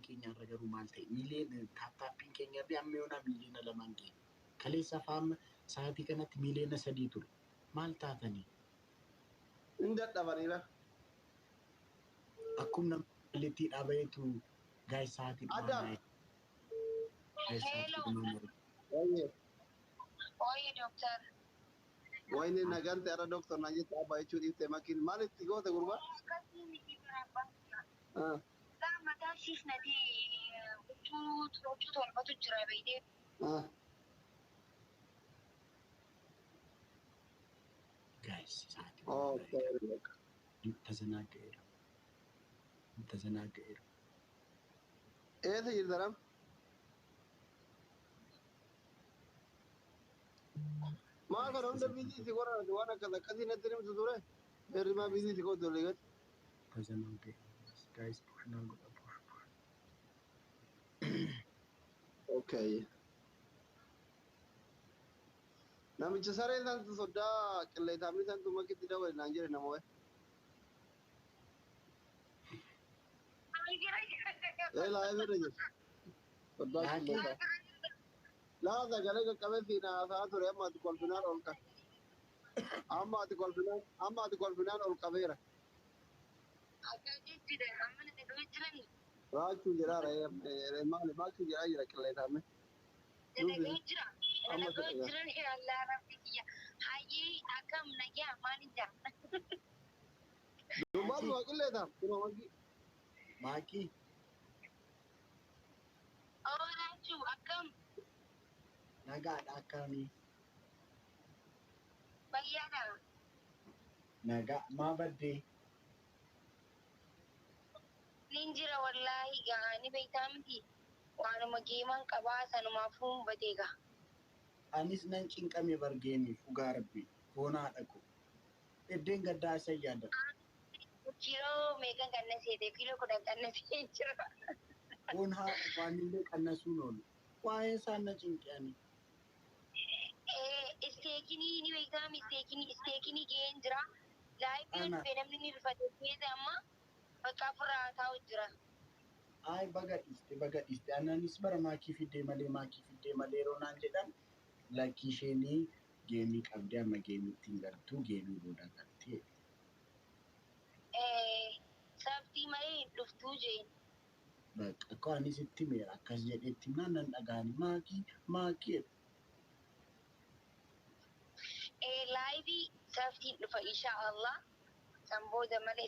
keenya irra garuu maal ta'e? Miiliyoona tap tapiin keenya irra amma yoonaa 2 miiliyoona geenye. Kaleessa faama sa'aatii kanatti 3 miiliyoona ture. Maal taatanii? Hin dadhabaniira. Akkuma nama qallitti dhaabateetu, guys, sa'aatii Adam. dhumaa. Guys, sa'aatii dhumaa. Wayye. Oye, doctor. Wayne nagaan ta'e, irra doctor naan jette, abbaa jechuu dhiifte. Makiin maal itti goote, gurbaa? Akkasii miti, bira abbaan. Ah. Laa, mataa ishiif nati huccuu huccuu torbatu jira, beeytee. Ah. Guys, sa'aatii Oh, dhumaa. sorry. ተዘናገኤራ ተዘናገኤራ። Eessa jirta nam? Maal kana hunda busy si godhan, waan akkas akkasii natti himtu ture. Hirrimaa busy si godhu olii gadi. ተዘናገኤራ። Guys, push naa godha, push, push. Okay. Namicha saree santu soddaa qilleetaamni santu makitti dawwale naan jedhe nama wayi. Ee, live irra jira. Soddaa qilleetaa. Laa, sagalee qaqqabee siin haasa'aa ture, amma ati kolfinaan ol qabe. Amma ati kolfinaan, amma ati kolfinaan ol qabeera. Akkasitti amma natti dhufee jirani. Raachuu jedhaara, maali maakii jedhaa jira qilleetaamni. Dalaguu jira. Amma Dalaguu ta'e. jiran, Allah rabbi kiyya. Hayyee, akkam nagyaa, maal jaa? Dubbatu waa qilleetaam kunoo makii. Maakii. Oo, Raachuu, akkam? Nagaadha, akkamii? Fayyaadha. Nagaa, maa baddee? Nin jira wallaahi, gaanii beektaa miti. Waanuma geeman qabaa, sanumaafuu batee gaa. Anis nan cinqame bar gameiif, dhugaa rabbi foonaa dhaqu. Eddeen gaddaa isa yaadadha. Kiiloo meeqan qannaseete? Kiiloo 10 qannasee jira. Foon haadha waanillee qannasuun oolu. Waa'ee isaan na cinqe ani. Isteekinii ni beektaa, isteekinii ga'een jira. Live Ana. Dhufee namni ni rifate keessa, amma bakka ofirraa taa'u jira. Ay, baga dhiiste, baga dhiiste. Anaanis bara maakii fiddee malee, maakii fiddee malee yeroo naan jedhan, lakkii, isheenii game qabdee amma game ittiin galtuu, game booda galtee. Sabtii malee hin dhuftuu jeen. Bakka akka anis itti meera akkas jedhetti naan nan dhaga'ani, maakii, maakii. Live sabtiin dhufa insha Allah. San booda malee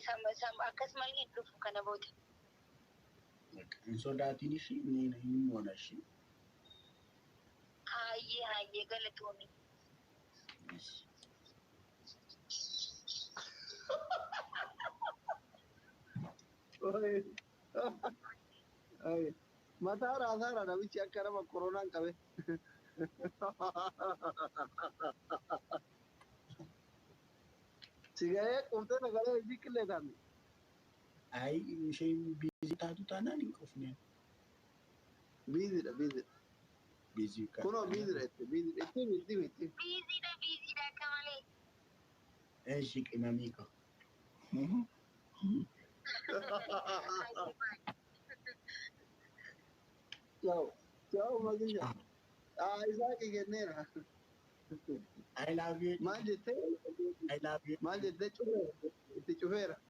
akkas malee hin dhufu kana booda. Bakka hin sodaatiin, ishii ni hin moona ishii. Hayyee, hayyee, galatoomi. Yes. Ay. Mataa raasaara namichi akka nama koronaan qabe. Sigayee quuftee sagalee hojii qilleetaami. Ay, isheen busy taatu taanaan hin qufne. Busydha, busydha. Busy. Kunoo busydha itti, busydha. Itti himi, itti himi, itti himi. Busydha, busydha akka malee. Eshi, qimamii ko. Hayyee, baay'ee. Ciao. Ciao, Magisha. Ah, Isaaqi kenneera. I love you. Maal jettee? I love you. Maal jettee? Cufeera. Itti cufeera.